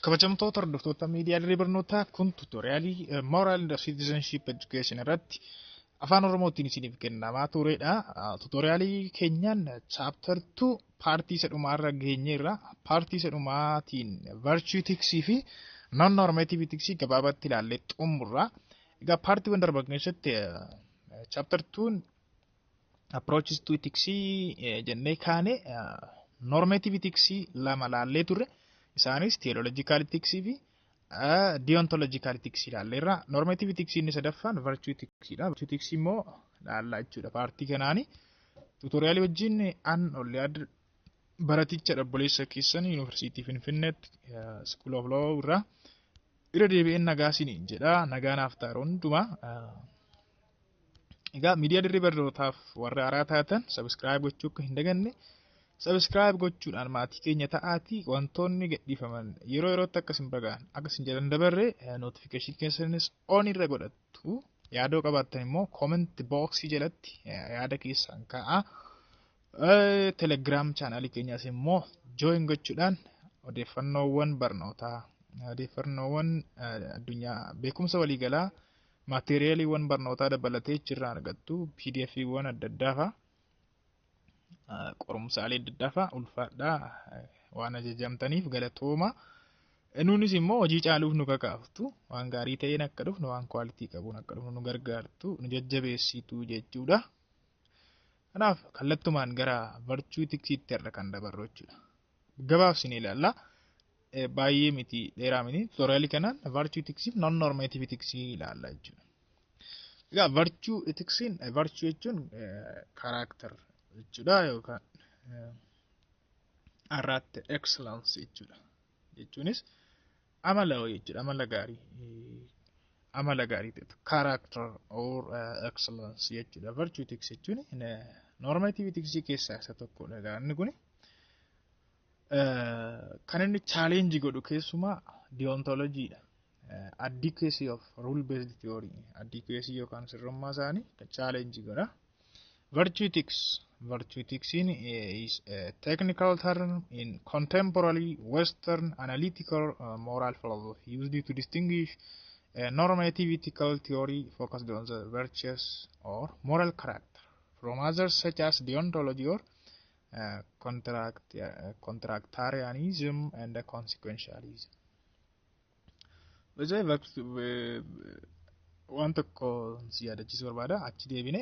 Kabajamtoota hordoftoota miidiyaa dirree barnootaa, kun tutorialii Moral and Citizenship Education irratti afaan Oromootiin isiniif kennamaa turedha. Tutorialii keenyaan chapter 2 partii isa dhumaarra geenyeerra. Partii isa dhumaatiin virtue ethics fi non normative ethics gabaabatti ilaallee xumurra. Egaa partiiwwan darban keessatti chapter 2 approaches to ethics jennee kaane, normative ethics lama laallee turre. Isaanis teleological ethics fi deontological ethics ilaalleerra. Normative ethics inni sadaffaan virtue ethics dha. Virtue ethics immoo laallaa jechuudha partii kanaani. Tutorialii wajjin an Olliyaad baraticha obboleessa keessan Yuunivarsiitii Finfinneetti School of Law irraa irra deebi'een nagaa isiniin jedha. Nagaa naaf ta'a hundumaa. Egaa miidiyaa dirree barnootaaf warra haaraa taatan subscribe gochuu akka hin daganne, subscribe gochuudhaan maatii keenya ta'aatii, wantoonni gadhiifaman yeroo yerootti akka isin bagaan akka isin jedhan dabarre notification keessanis on irra godhattu. Yaadoo qabaattan immoo comment boxii jalatti yaada keessan ka'a. Telegram channelii keenyaas immoo join gochuudhaan odeeffannoowwan barnootaa, odeeffannoowwan addunyaa, beekumsa waliigalaa, materialiiwwan barnootaa dabalatee achirraa argattu, PDFiiwwan adda addaa fa'a, qorumsaalee adda addaa fa'a. Ulfaadhaa, waan ajajamtaniif galatooma. Nuunis immoo hojii caaluuf nu kakaaftu, waan gaarii ta'een akka dhufnu, waan quality qabuun akka dhufnu nu gargaartu, nu jajjabeessitu jechuudha. Kanaaf kallattumaan gara virtue ethicsiitti irra kan dabarru jechuudha. Gabaabsinee ilaalla. Baay'ee miti, dheeraa miti. Tutorialii kanaan virtue ethicsii fi non normative ethicsii ilaalla jechuudha. Egaa virtue ethicsiin, virtue jechuun character jechuudha yookaan arraatti excellence jechuudha. Jechuunis amala wayii jechuudha. Amala gaarii. Amala gaarii ta'e, character or excellence jechuudha. Virtue ethics jechuun normative ethics keessaa isa tokkodha. Egaa inni kun kan inni challenge godhu keessumaa deontologyidha. Adequacy of rule based theory, adequacy yookaan sirrummaa isaanii challenge godha. Virtue ethics. Virtue ethics is a technical term in contemporary Western analytical moral philosophy used to distinguish a normative ethical theory focused on the virtues or moral character from others such as deontology or contractarianism and consequentialism. Waan tokko si yaadachiisuu barbaada. Achi deebine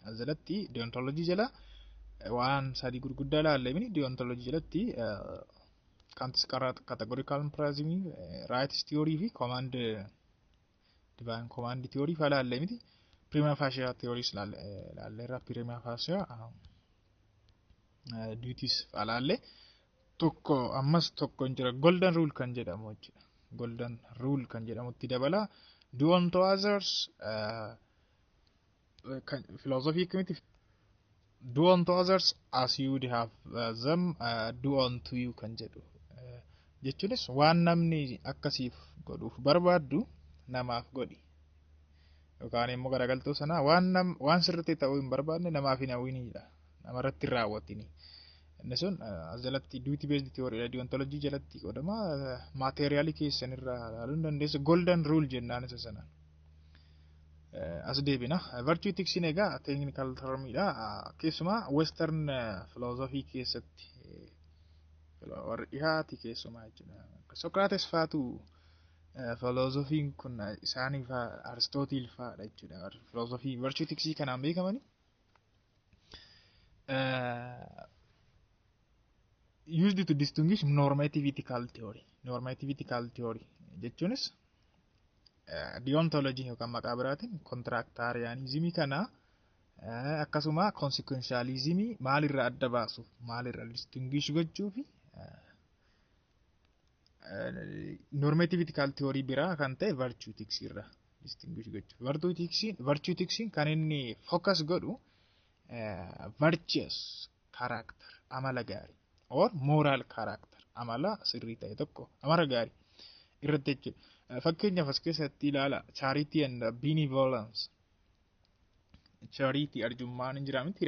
as jalatti deontology jala waan sadii gurguddaa ilaalle mini? Deontology jalatti Kant's categorical imperative, rights theory fi command, divine command theory faa ilaalle miti? Prima facie theories ilaalleerra, prima facie duties faa ilaalle. Tokko ammas tokko hin jira, golden rule kan jedhamu jechuudha. Golden rule kan jedhamutti dabala. Do unto others, philosophy akkamitti, do unto others as you would have them do unto you kan jedhu, jechuunis waan namni akkasiif godhuuf barbaaddu namaaf godhi, yookaan immoo garagaltoo sanaa waan nam waan sirriitti ta'uu hin barbaadne namaaf hin hawwinidha, namarratti hin raawwatini. Inni sun as jalatti duty based theory dha, deontology jalatti qoodama. Materialii keessan irraa ilaaluu hin dandeessu. Golden rule jennaan isa sanaan. As deebina. Virtue ethics egaa technical termidha. Keessumaa Western philosophy keessatti, warri dhihaati keessumaa jechuudha. Socrates faatu filoozofiin kun isaanii faa, Aristootil faadha jechuudha. Filoozofii virtue ethics kanaan beekamani. Used to distinguish normative ethical theory. Normative ethical theory jechuunis deontology yookaan maqaa biraatiin contractarianismii kana, akkasuma consequentialismii maalirraa adda baasuuf, maalirraa distinguish gochuu fi normative ethical theory biraa kan ta'e virtue ethics irraa distinguish gochuuf. Virtue ethics kan inni focus godhu virtuous character, amala gaarii, or moral character, amala sirrii ta'e tokko, amala gaarii irratti jechuudha. Fakkeenyaaf as keessatti ilaala, charity and benevolence. Charity, arjummaan hin jira miti?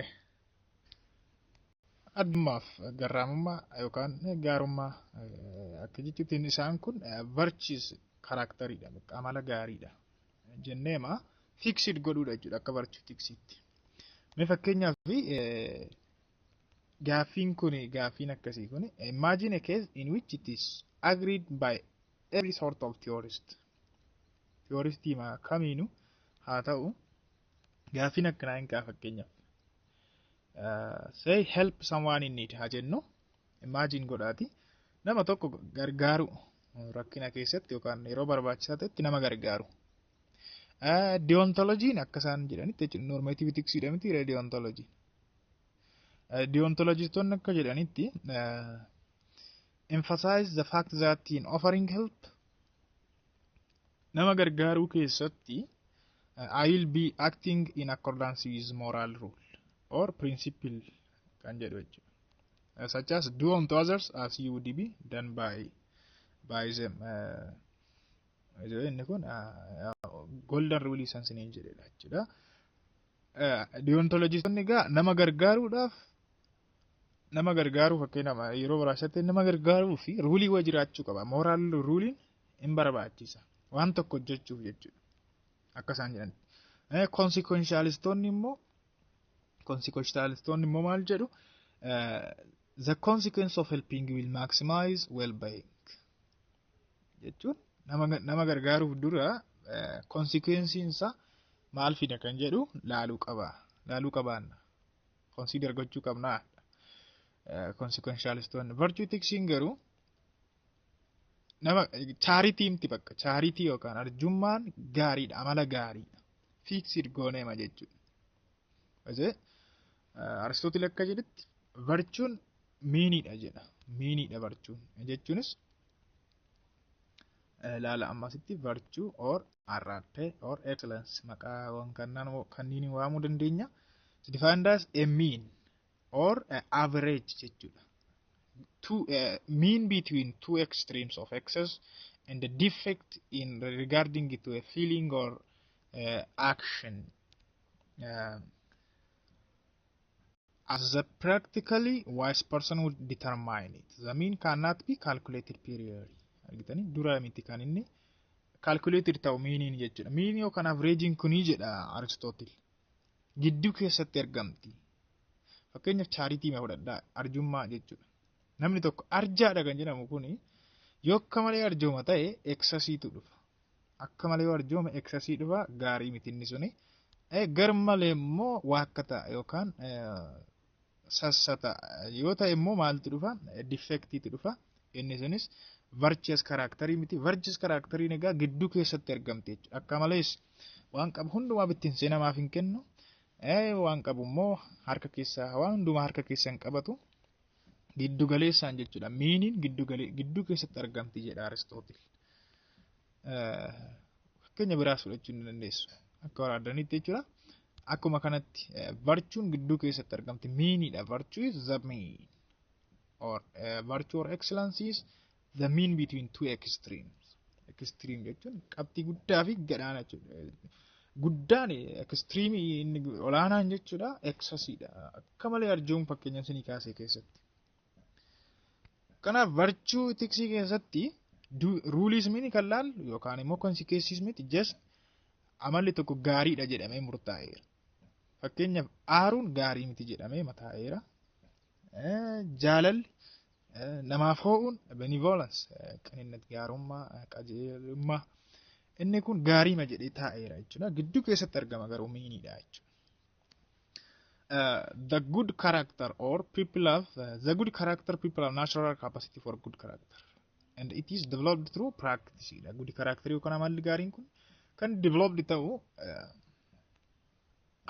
Addummaaf garraamummaa yookaan gaarummaa akka jechuutiin isaan kun virtuous characteriidha, amala gaariidha jenneema fixed godhuudha jechuudha akka virtue ethicsiitti. Mee fakkeenyaaf gaaffiin kun, gaaffiin akkasii kun, imagine a case in which it is agreed by every sort of theorist. Theoristii kamiinuu haa ta'u, gaaffiin akkanaa hin kaa. Fakkeenyaaf, say, help someone in need haa jennu. Imagine godhaati, nama tokko gargaaru, rakkina keessatti yookaan yeroo barbaachisaa ta'etti nama gargaaru. Deontologiin akka isaan jedhanitti jechuudha, normative ethics miti deontology. Deontologistoonni akka jedhanitti, emphasize the fact that in offering help, nama gargaaruu keessatti, I will be acting in accordance with moral rule or principle kan jedhu jechuudha. Such as do unto others as you would be done by them. Inni kun golden rule isaan siniin jedhedha jechuudha. Deontologistoonni egaa nama gargaaruudhaaf, nama gargaaruu, fakkeenyaaf yeroo biraasatti nama gargaaruu fi ruleii wayii jiraachuu qaba. Moral ruleiin hin barbaachisa. Waan tokko hojjechuuf jechuudha. Akka isaan jedhanitti. Consequentialistoonni immoo maal jedhu? The consequence of helping will maximize well-being jechuun nama gargaaruuf dura consequenceiin isaa maal fida kan jedhu laaluu qaba. Laaluu qabaanna. Consider gochuu qabnaa. Consequentialistoonni. Virtue ethicsiin garuu nama charity miti, bakka charity yookaan arjummaan gaariidha, amala gaariidha. Fixed gooneema jechuudha. Aristootil akka jedhetti virtueun meaniidha jedha. Meaniidha virtueun jechuunis, laala ammasitti, virtue or arete or excellence maqaawwan kanneen waamuu dandeenya. It's defined as a mean or a average jechuudha. Two mean between two extremes of excess and the defect in regarding to a feeling or action. As the practically wise person would determine it. The mean cannot be calculated priori. Argitanii, dura miti kan inni calculated ta'u meaniin jechuudha. Mean yookaan averaging kunii jedha Aristotle. Gidduu keessatti argamti. Fakkeenyaaf charity mee fudhadhaa, arjummaa jechuudha. Namni tokko arjaadha kan jedhamu kuni yoo akka malee arjooma ta'e excessiitu dhufa. Akka malee yoo arjoome excessii dhufa, gaarii miti inni suni. Gar malee immoo waakkata yookaan sassata yoo ta'e immoo maaltu dhufa? Defectiitu dhufa. Inni sunis virtuous characterii miti. Virtuous characteriin egaa gidduu keessatti argamti jechuudha. Akka malees waan qabu hundumaa bittinsee namaaf hin kennu. Waan qabu immoo harka keessaa, waan hundumaa harka keessa hin qabatu. Giddu galeessaan jechuudha. Meaniin gidduu keessatti argamti jedha Aristootil. Fakkeenya biraas fudhachuu ni dandeessu. Akka barbaadanitti jechuudha. Akkuma kanatti virtueun gidduu keessatti argamti. Meaniidha. Virtue is the mean. Or virtue or excellence is the mean between two extremes. Extreme jechuun qabxii guddaa fi gadaana jechuudha. Guddaan extreme, inni olaanaan jechuudha, excessiidha. Akka malee arjoon fakkeenya isinii kaasee keessatti. Kanaaf virtue ethicsii keessatti ruleismii kan laallu yookaan immoo consequences miti, just amalli tokko gaariidha jedhamee murtaa'eera. Fakkeenyaaf aaruun gaarii miti jedhamee mataa'eera. Jaalalli namaaf hoo'uun, benevolence, qaninnat, gaarummaa, qajeelummaa, inni kun gaariima jedhee taa'eera jechuudha. Gidduu keessatti argama garuu meaniidha jechuudha. The good character or people have the good character, people have natural capacity for good character and it is developed through practice dha. Good character yookaan amalli gaariin kun kan developed ta'u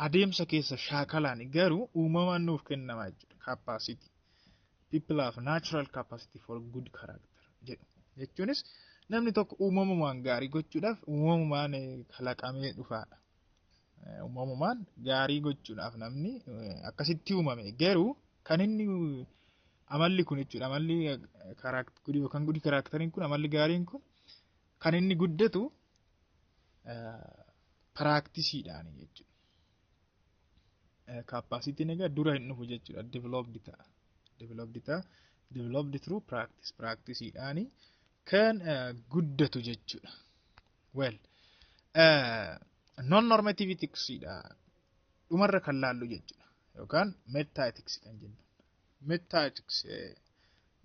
adeemsa keessa shaakalaan, garuu uumamaan nuuf kennama jechuudha. Capacity, people have natural capacity for good character jedhu. Jechuunis namni tokko uumamumaan gaarii gochuudhaaf uumamumaan kalaqamee dhufaadha. Uumamumaan gaarii gochuudhaaf namni akkasitti uumame, garuu kan inni amalli kun jechuudha, amalli yookaan good characteriin kun, amalli gaariin kun kan inni guddatu practiceiidhaan jechuudha. Capacityn egaa dura hin dhufu jechuudha, developed ta'a. Developed ta'a. Developed through practice. Practiceidhaani kan guddatu jechuudha. Well, non normative ethics dha dhumarra kan laallu jechuudha. Yookaan meta ethics kan jennu. Meta ethics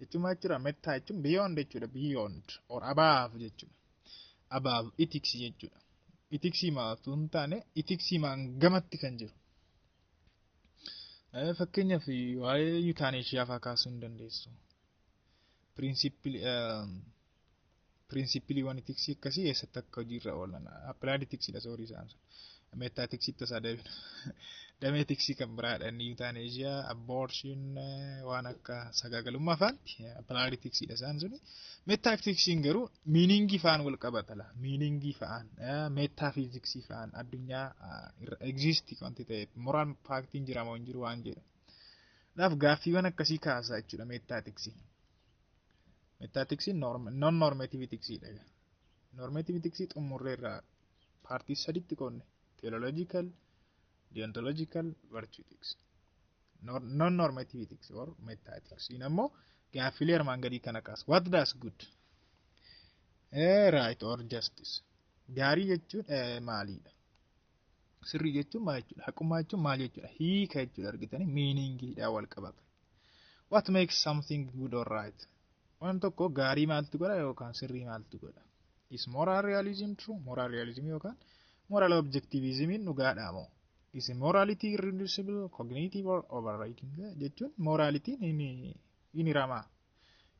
jechuun maal jechuudha? Meta jechuun beyond jechuudha. Beyond or above jechuudha. Above ethics jechuudha. Ethicsii maaltu hin taane, ethicsii maan gamatti kan jiru. Fakkeenyaaf, waa'ee euthanasia fa'aa kaasuu hin dandeessu. Principleiiwwan ethicsii akkasii eessatti akka hojiirra oolan? Applied ethicsiidha, sorry, isaan sun. Meta ethicsiitti tasaa deebinu. Damee ethicsii kan biraadha inni euthanasia, abortion, waan akka sagaagalummaa fa'aatti applied ethicsiidha isaan suni. Meta ethicsiin garuu meaningii fa'aan wal qabata la. Meaningii fa'aan, metaphysicsii fa'aan, addunyaa exist wanti ta'e, moral factiin jira moo hin jiru waan jedhu. Kanaaf gaaffiiwwan akkasii kaasa jechuudha meta ethicsii. Meta ethicsiin non normative ethicsiidha. Normative ethicsii xumurreerraa partii saditti qoodne: teleological, deontological, virtue ethics. Non normative ethics or meta ethics ammoo gaaffiilee armaan gadii kana kaasa. What does good, right or justice? Gaarii jechuun maalidha? Sirrii jechuun maal jechuudha? Haqummaa jechuun maal jechuudha? Hiika jechuudha, argitanii, meaningiidhaan wal qabata. What makes something good or right? Waan tokko gaarii maaltu godha yookaan sirrii maaltu godha? Is moral realism true? Moral realism yookaan moral objectivism dhugaadha moo? Is morality irreducible, cognitive or overriding jechuun moralitiin hin hiramaa,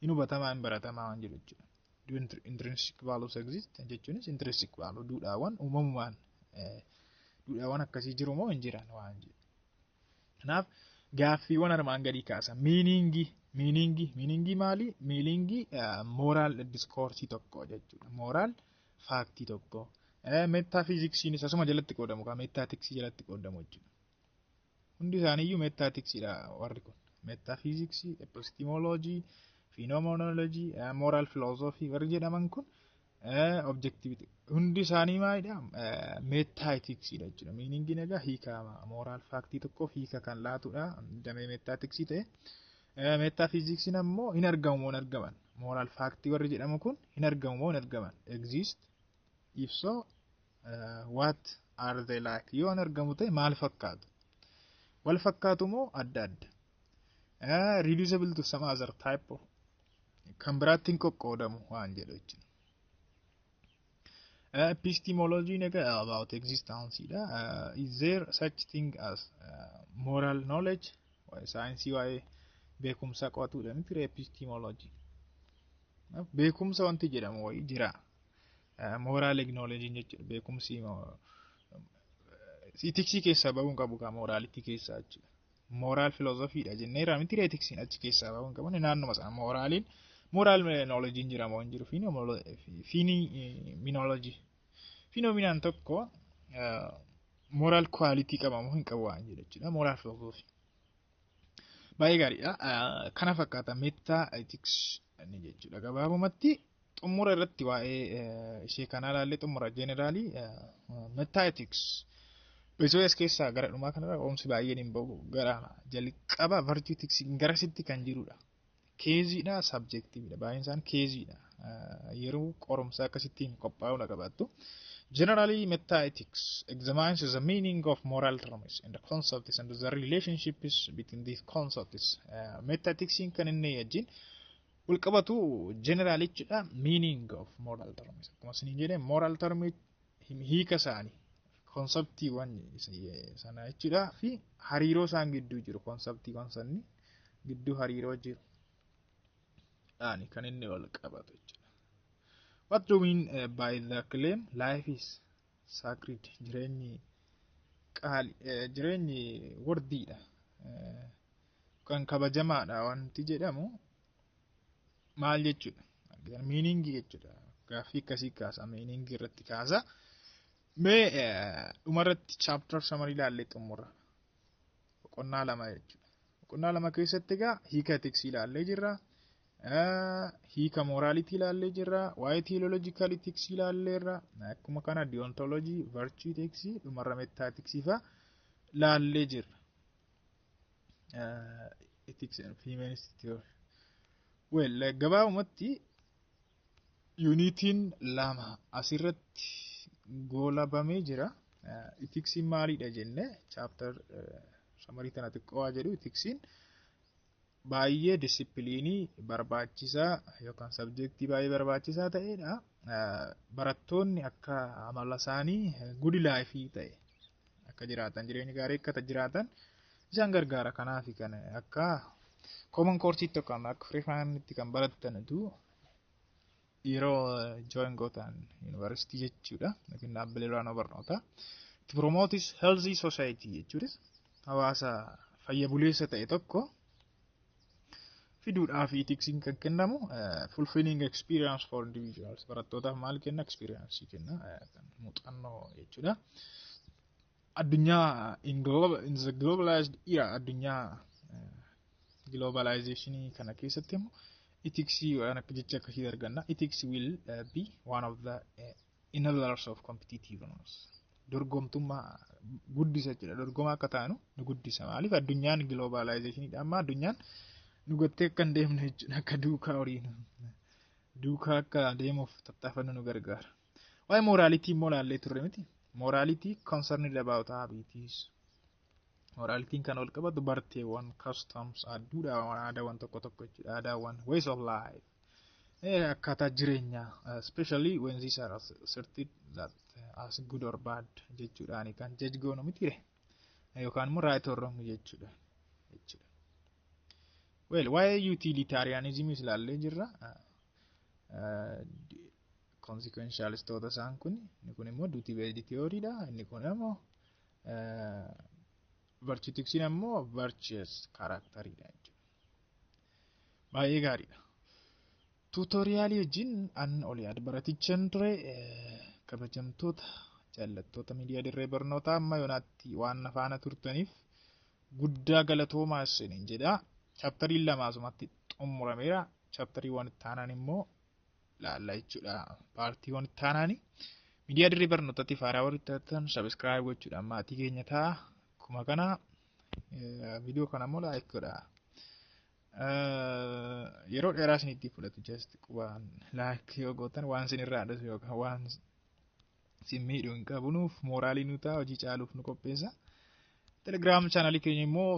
hin hubatamaa, hin baratamaa waan jedhu jechuudha. Do intrinsic values exist jechuunis intrinsic value, duudhaawwan uumamumaan duudhaawwan akkasii jiru moo hin jiran waan jedhu. Kanaaf gaaffiiwwan armaan gadii kaasa. Meaningii maali? Meaningii moral discourse tokko jechuudha. Moral factii tokko. Metaphysicsii asuma jalatti qoodamu, kan meta ethicsii jalatti qoodamu jechuudha. Hundi isaaniiyyuu meta ethicsiidha warri kun. Metaphysicsii, epistemology, phenomenology, moral philosophy warri jedhaman kun, objectivity, hundi isaanii maalidha? Meta ethicsiidha jechuudha. Meaningiin egaa hiika moral factii tokkoof hiika kan laatudha. Damee meta ethicsii ta'e. Metaphysicsiin ammoo hin argamu moo hin argaman? Moral factii warri jedhamu kun hin argamu moo hin argaman? Exist? If so, what are they like? Yoo hin argamu ta'e maal fakkaatu? Wal fakkaatu moo adda adda? Reducible to some other type of, kan biraatti hin qoqqoodamu waan jedhu jechuudha. Epistemology egaa about existence dha. Is there such thing as moral knowledge? Saayinsii waa'ee beekumsa qo'atudha miti epistemology? Beekumsa wanti jedhamu wayii jira. Moral knowledge jechuudha. Beekumsi ethicsii keessaa bahuu hin qabu kan morality keessaa jechuudha. Moral philosophy dha jenneerra miti? Ethicsiin achi keessaa bahuu hin qabu. Naannuma sana moraliin, moral knowledge jira moo hin jiru? Phenomenology. Phenomenaan tokko moral quality qaba moo hin qabu waan jedhu jechuudha. Moral philosophy. Baay'ee gaariidha. Kana fakkaata meta ethics inni jechuudha. Gabaabumatti xumura irratti waa'ee ishee kanaa ilaallee xumura generalii meta ethics. BSOS keessaa gara dhumaa kanarra oomsi baay'een hin bahu, gara jalqaba virtue ethics garasitti kan jirudha. Caseiidha, subjectiveidha. Baay'een isaan caseiidha. Yeroo qorumsa akkasittiin qophaa'uudha qabaattu. Generally, meta-ethics examines the meaning of moral terms and the concepts and the relationships between these concepts. Meta-ethics kan inni wajjin wal qabatu general jechuudha, meaning of moral terms. Akkuma isiniin jedhe, moral term hiika isaanii, conceptiiwwan sana jechuudha, fi hariiroo isaan gidduu jiru, conceptiiwwan sanni gidduu hariiroo jiru dhaani kan inni wal qabatu jechuudha. What do you mean by the claim life is sacred? Jireenyi qaali, jireenyi worthiidha. Kan kabajamaadha wanti jedhamu maal jechuudha? Meaningii jechuudha. Gaaffii akkasii kaasa, meaningii irratti kaasa. Mee dhumarratti chapter summary ilaallee xumura. Boqonnaa 2 jechuudha. Boqonnaa 2 keessatti egaa hiika ethicsii ilaallee jirra. Hiika morality ilaallee jirra. Waa'ee teleological ethics ilaalleerra. Akkuma kana deontology, virtue ethics, dhumarra meta ethics fa'a ilaallee jirra. Ethics and feminist theory. Well, gabaabumatti unitiin 2 asirratti goolabamee jira. Ethicsiin maalidha jenne, chapter summary tana xiqqoo jedhu. Ethicsiin baay'ee disciplinii barbaachisaa yookaan subjectii baay'ee barbaachisaa ta'edha. Barattoonni akka amala isaanii good life ta'e akka jiraatan, jireenya gaarii akka jiraatan isaan gargaara. Kanaaf kan akka common course yookaan akka freshmanitti kan barattanitu yeroo join gootan yuunivarsiitii jechuudha, yookiin dhaabbilee olaanoo barnootaa. It promotes healthy society jechuunis hawaasa fayya buleessa ta'e tokko fiduudhaaf ethicsiin kan kennamu. Fulfilling experience for individuals, barattootaaf maal kenna? Experience kenna, kan muuxannoo jechuudha. Addunyaa in the globalized era, addunyaa globalizationii kana keessatti immoo ethicsii waan akka jecha akkasii arganna. Ethics will be one of the enablers of competitiveness. Dorgomtummaa guddisa jechuudha. Dorgomaa akka taanu nu guddisa. Maaliif? Addunyaan globalizationidha. Amma addunyaan nu gattee akka hin deemne jechuudha. Akka duukaa horii duukaa akka deemuuf tattaafannu nu gargaara. Waa'ee morality immoo laallee turre miti. Morality concerned about habits. Moralityn kan ol qabatu barteewwan, customs, duudhaawwan, aadaawwan tokko tokko jechuudha. Aadaawwan, ways of life. Akkaataa jireenyaa, especially when these are asserted that as good or bad jechuudhaani kan judge goonu miti, yookaan immoo right or wrong jechuudha. Well, waa'ee utilitarianism ilaallee jirra. Consequentialistoota isaan kun, inni kun immoo duty based theory dha. Inni kun immoo virtue ethicsiin immoo virtuous characteridha jechuudha. Baay'ee gaariidha. Tutorialii wajjin an olii baratichaan ture. Kabajamtoota jaallattoota miidiyaa dirree barnootaa, amma yoonaatti waan na faana turtaniif guddaa galatoomaa isiniin jedha. Chapteriin 2 asumatti xumurameera. Chapteriiwwan itti aanan immoo laalla jechuudha. Partiiwwan itti aanaani. Miidiyaa dirree barnootaatti faaraa warri taatan subscribe gochuudhaan maatii keenya ta'a. Akkuma kana viidiyoo kana immoo like godhaa. Yeroo dheeraa isinitti fudhatu, just qubaan like yoo gootan waan isin irraa dhufu yookaan waan isin miidhuu hin qabu, nuuf moralii nu ta'a, hojii caaluuf nu qopheessa. Telegram channelii keenya immoo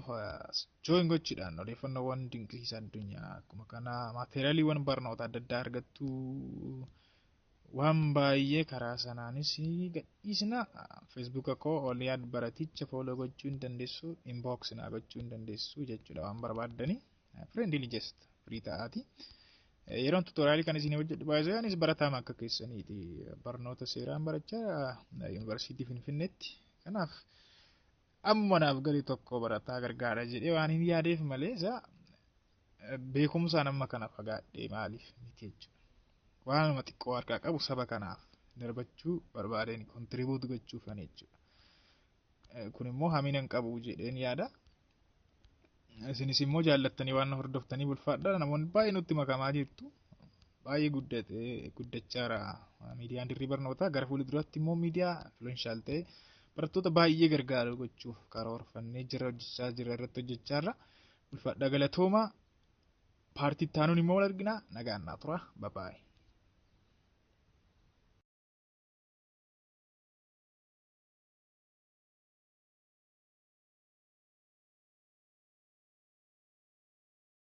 join gochuudhaan odeeffannoowwan dinqisiisaa addunyaa, akkuma kana materialiiwwan barnoota adda addaa argattu, waan baay'ee karaa sanaanis gadhiisna. Facebooka koo Oliyaad Baraticha follow gochuu hin dandeessu, inbox naa gochuu hin dandeessu jechuudha waan barbaaddanii. Friendly, just free ta'aati. Yeroon tutorialii kan isin hojjedhu baay'ee anis barataama akka keessaniiti, barnoota seeraan barachaa yuunivarsiitii Finfinneetti. Kanaaf amma naaf galii tokko barataa gargaara jedhee waan hin yaadeef malee isa beekumsaan amma kana fagaadhee maaliif miti jechuudha. Waanuma xiqqoo harkaa qabu saba kanaaf darbachuu barbaadeen contribute gochuufan jechuudha. Kun immoo hamina hin qabu jedheen yaada. Isinis immoo jaallattanii waan hordoftanii bulfaadha. Namoonni baay'ee nutti makamaa jirtu. Baay'ee guddatee guddachaara miidiyaan dirree barnootaa. Gara fuulduraatti immoo miidiyaa influential ta'e barattoota baay'ee gargaaru gochuuf karoorfannee jira, hojjechaa jira, irratti hojjechaa jirra. Ulfaadha, galatooma. Partii itti aanuun immoo wal argina. Nagaan naa tura. Bye.